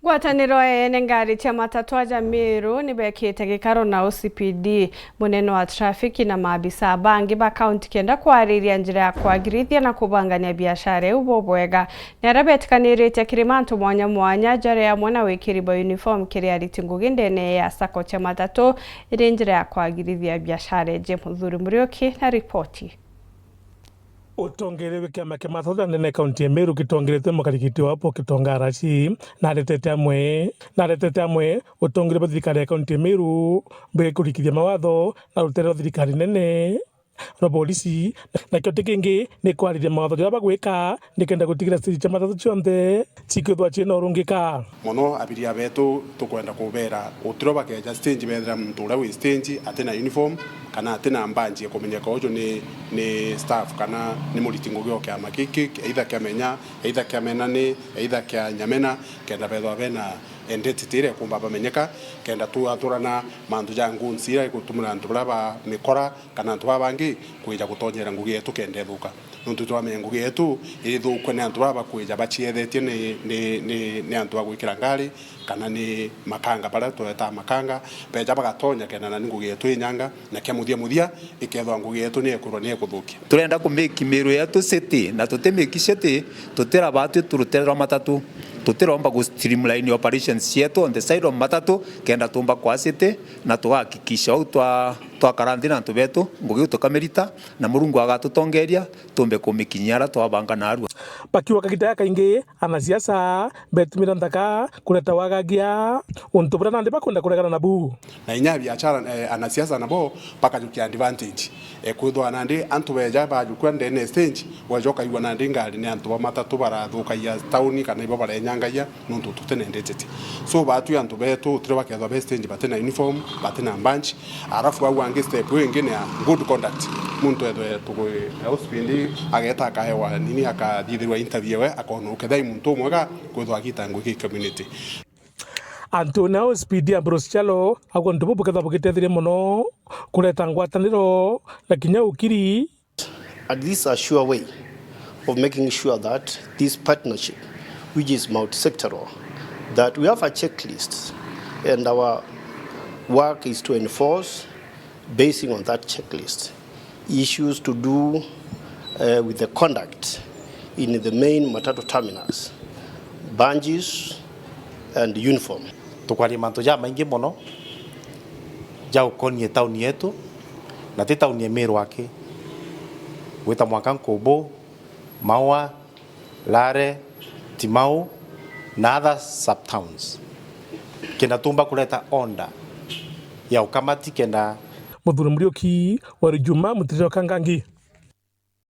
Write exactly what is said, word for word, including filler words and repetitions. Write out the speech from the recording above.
Ngwataniro ya ene ngari cia matatu aja Meru ni bekite gikaro na O C P D, munene wa traffic na maabisa bangi ba kaunti kenda kwariria njira ya kwagirithia na kubangania biashara iu bubwega. Ni aria betikaniritie kiri mantu mwanya mwanya jari amwe na wikiri bwa uniform kiri ariti ngugi ndene ya sacco cia matatu iri njira ya kwagirithia biashara iji. Muthuri Muriuki na ripoti. Utongeria bwa kiama kia matatu ndene ya kaunti ya Meru kitongeretwe mukarikiti wa Paul Kitonga Arashi, naretete amwe, naretete amwe utongeria bwa thirikari ya kaunti ya Meru bwikurikithia mawatho na rutere rwa thirikari nene rwa polisi, nakio ti kingi ni kwariria mawatho jaria bagwika nikenda gutigira stage cia matatu cionthe cikwithwa ciina urungika. Mono abiria betu tukwenda kubera utiro bakeja stage bethira muntu uria wi stage atina uniform kana atina mbanji ya kumenyeka uju ni, ni staff kana ni muriti ngugi o kiama kiki, either kia Menya, either kia Menani, either kia Nyamena, kenda bethwa bena identity iria ikumba bamenyeka, kenda twathurana mantu ja ngunzi iria igutumira antu baria ba mikora kana antu baa bangi kwija gutonyera ngugi yetu kenda ithuka. Nontu twamenya ngugi yetu ithukwe ni antu baa bakwija baciethetie ni, ni, ni, ni antu ba gwikira ngari, kana ni makanga baria twetaa makanga, beja bagatonya kenda nani ngugi yetu inyanga, na kia muthia muthia ikethwa ngugi yetu ni ekwirwa ni ekuthukia. Turenda ku make Meru yetu city, na tuti make city, tutirabatwi turutere rwa matatu, tutiromba gu streamline operations cietu on the side of matatu, kenda tumba kwa city, na tugahakikisha uu twa, twakara nthi na antu betu, ngugi iu tukamirita, na Murungu agatutongeria, tumbe kumikinyia aria twabanga narua. Bakiuga kagita gakaingi, anasiasa betumira nthaka kureta wagagia, untu buria nandi bakwenda kuregana nabu. Na inya biashara, eh, anasiasa nabo bakajukia advantage. Eh, kwithwa nandi antu beja bajukua ndene stage, weja ukaigua nandi ngari ni antu ba matatu barathukagia tauni kana ibo barenyangagia, nontu tutina identity. So, batwi antu betu, utire bakethwa be stage batina uniform, batina badge, arafu au angi step iu ingi ni ya good conduct. Muntu ethwe tugwi na uspindi ageta akaewa nini, akathithirwa interview ewe, akona ukethia i muntu umwega kwithwa agita ngugi community. Antu na uspindi Ambrose Kyalo, agwe untu bubu bukethwa bugitetheria mono kureta ngwataniro na kinya ukiri. And this is a sure way of making sure that this partnership, which is multi-sectoral, that we have a checklist, and our work is to enforce, basing on that checklist, issues to do, uh, with the conduct in the main matatu terminals, badges and uniform. Tukwaria mantu jamaingi mono ja ukonie tauni yetu, na ti tauni ya Meru aki, gwita mwanka Nkubu, Maua, Lare, Timau na other sub-towns, kenda tumba kureta order ya ukamati kenda. Muthuri Muriuki wa Rujuma, mutiriro Kangangi.